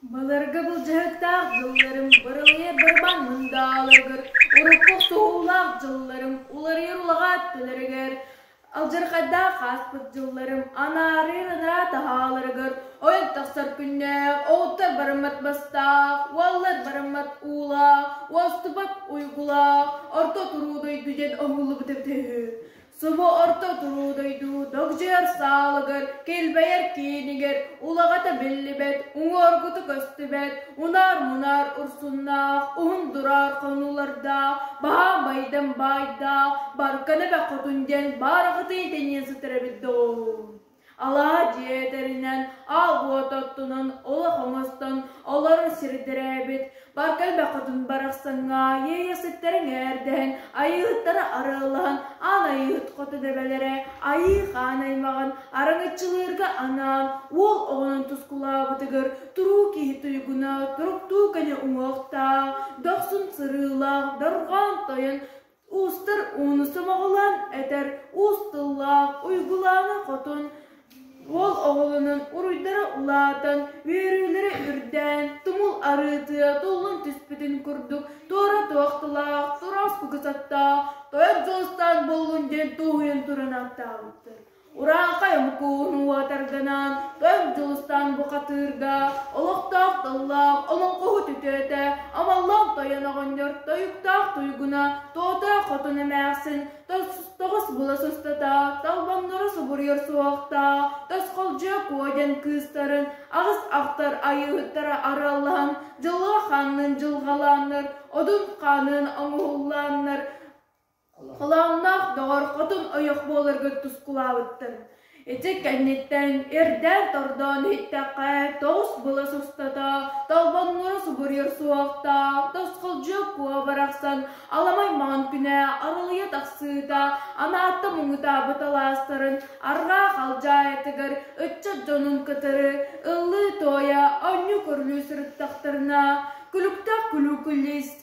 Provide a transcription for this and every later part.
Былыргы былдьаһыктаах дьылларым бырылыйар барбан мындааларыгар, урукку охсуһуулаах дьылларым уларыйар улаҕа өттүлэригэр, алдьархайдаах ааспыт дьылларым анаарыыр анараа таһааларыгар, ойон тахсар күннээх, оҕуттар бараммат бастаах, уоллар бараммат уулаах, уостубат уйгулаах, орто туруу дойду диэн оҥоһуллубут эбитэ үһү. Субу орто туруу дойду догдьуйар саалыгар, килбэйэр киинигэр улаҕата биллибэт, уҥуоргута көстүбэт, унаар-мунаар урсуннаах, уһун дураар хонуулардаах, баһаам байдам баайдаах, баркан эбэ хотун диэн баарахытын тэнийэн сытар эбит доо. Алаһа дьиэ этэринэн, аал уот оттунан, олох оҥостон олорор сирдэрээбит, Баркай бөхөтүн барахсаҥҥа иэйэхситтэрин ээрдэһэн, айыыһыттары арыаллаһан, аан айыыһыт хотун эбэлэрэ айыы хаан аймаҕын араҥаччылыырга анаан уол оҕонон тускулаабытыгар туруу киһи туйгуна туруктуу көнө уҥуохтаах, дохсун сырыылаах, дорҕоон тойон Уустар ууну сомоҕолоон этэр уус тыллаах Уйгулаана хотун уол оҕолонон уруйдара улаатан, үөрүүлэрэ үрдээн, тумул арыытыа туллун түспүтүн курдук туора туохтулаах, тураас кугасаттаах, тойон дьулустаан буоллун диэн туоһуйан туран ааттаабыттар. Урааҥхай омукуун уотарданан, тойон Дьулустаан бухатыырга олохтоох тыллаах олоҥхоһут үтүөтэ, амаллаах тойон оҕонньор тойуктаах туйгуна, туотаах хотун эмээхсин, тоҕус була сустата, талбаннара субуруйар суохтаах, тосхолдьуйа куо диэн кыыстарын аҕыс ахтар айыыһыттара арыаллаһан, дьылҕа хаанныын дьылҕалааннар, одун хаанын оҥоһуллааннар, Холоонноох доҕор хотун ойох буоларгыт тускулаабыттар. Ити кэнниттэн ирдээн-тордоон иһиттэххэ, тоҕус былас устата толбоннору субуруйар суохтаах, тосхолдьуйа куо барахсан аламай маҥан күнэ арылыйа тахсыыта анаатта муҥутаабыт алаастарын арҕаа халдьаайытыгар ыччат дьонун кытары ыллыы-туойа, оонньуу-көрүлүү сырыттахтарына, күлүктээх күлүү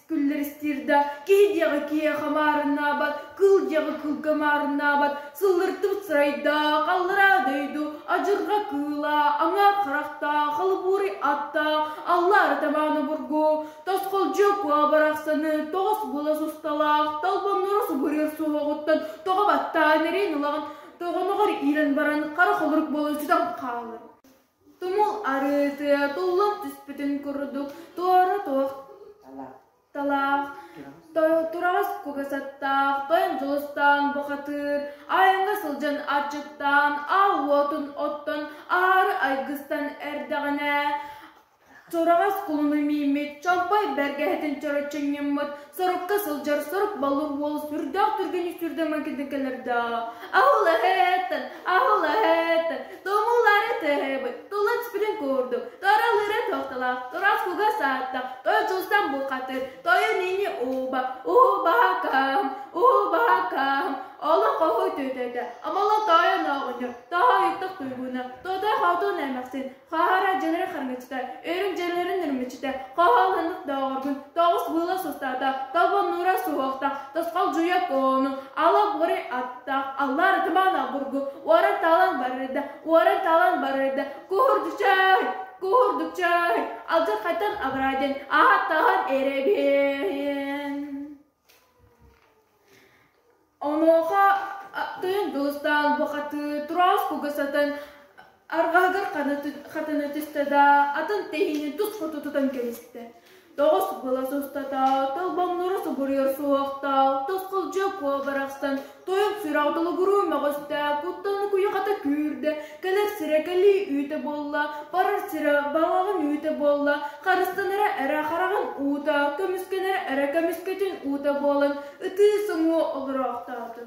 күллэристиир да, киһи диэҕи киһиэхэ маарыннаабат, кыыл диэҕи кыылга маарыннаабат, сыллыртыбыт сырайдаах, аллараа дойду, адьырҕа кыыла, аҥаар харахтаах, халыбуурай аттаах, аллаары тамааны бургу, тосхолдьуо куо барахсаны, тоҕус була сусталаах, толбоннору субуруйар суһуоҕуттан тоҕо баттаан эрэйин ылаҕын, тоҕоноҕор иирэн баран хара холорук буолан сүтэн хаалар. Тумул арыытыа туллан түспүтүн курдук туора туох талаах, тураҕас кугасаттаах, тойон дьулустаан бухатыыр, айаҥҥа сылдьан аччыктаан, аал уотун оттон, аһаары айгыстан эрдэҕинэ Сураҕас кулуну мииммит, чомпой бэргэһэтин чороччуҥньуммут, сорукка сылдьар сорук баллыр уол сүрдээх түргэнник сүрдэ маҥкыйдан кэлэр даа. Аһылаһыттан, аһылаһыттан, тумуллары тыһыбыт, тула түспүтүн курдук, торалыыра тохтолоох, тураас кугас ааттаах, той дьулустан бухатыр, тойон ини ууба, уубакам, уубакам, олох оһуй түтэтэ, амала тойон оҕонньор, тоһойтох туйгуна, тотой хотун эмэхсин, Хаһара дьэлэрэ хармычта, өрүн дьэлэрин үрмүчүтэ, хоһоолонук доҕоргун, тоҕус быыла сустаата, толбоннуура суһуохта, тосхол дьуйа коону, ала буорай аттаах, аллаар ытымаана бургу, уоран таалан барырда, уоран таалан барырда, куһурдучай, куһурдучай, алдьархайтан абыраа диэн, ааттаһан эрэбиэн. Онуоха тыын дьулустаан бухатыы тураас кугасатын арҕаһыгар хатана түстэ да, атын тэһиинин тус хоту тутан кэбистэ. Тоҕус былас устата толбоҥнору субуруйар суһуохтаах, тосхолдьуйа куо барахсан тойон сүрэҕэ толугуруу мөҕүстэ, куттаны куйахата күүрдэ, кэлэр сирэ кэлии үүтэ буолла, барар сирэ балаҕан үүтэ буолла, харыстанара эрэ хараҕын уута, көмүскэнэрэ эрэ көмүскэтин уута буолан ытыы соҥуо олороохтоото.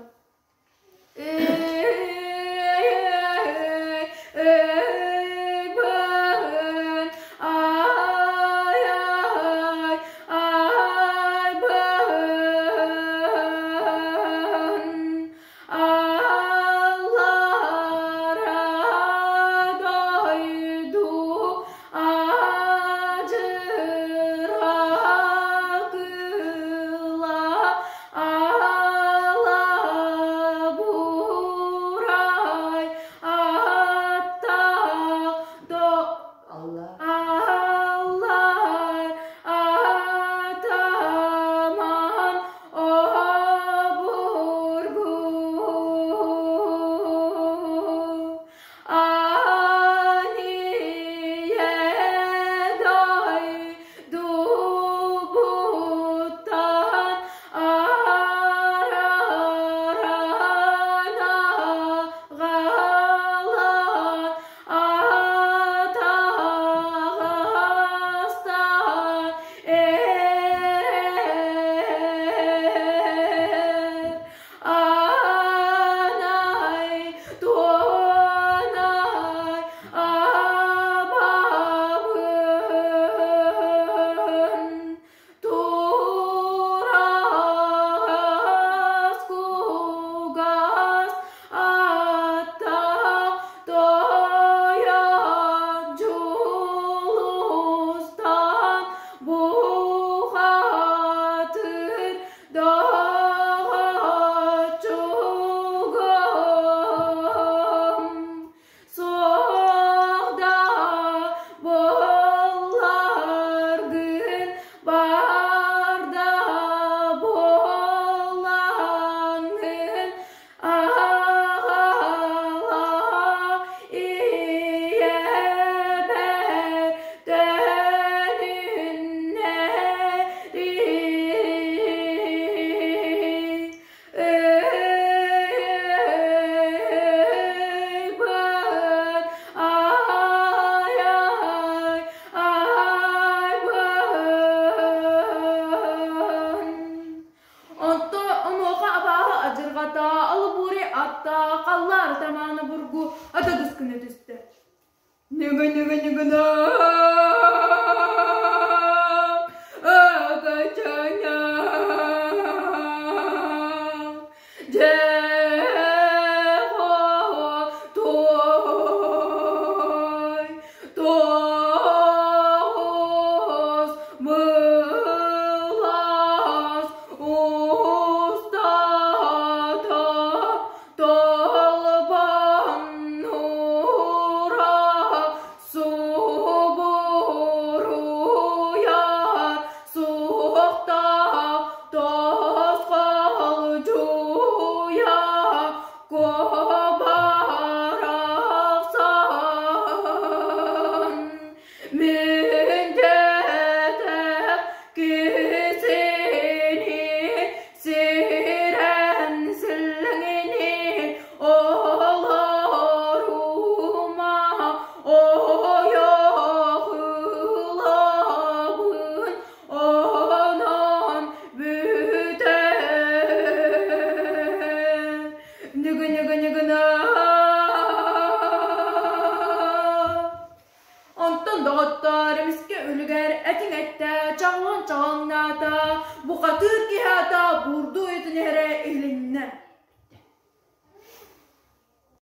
Аллара дойду адьырҕа кыыла ала бура. Бухатыыр киһи аата буурдуу этин иһэрэ.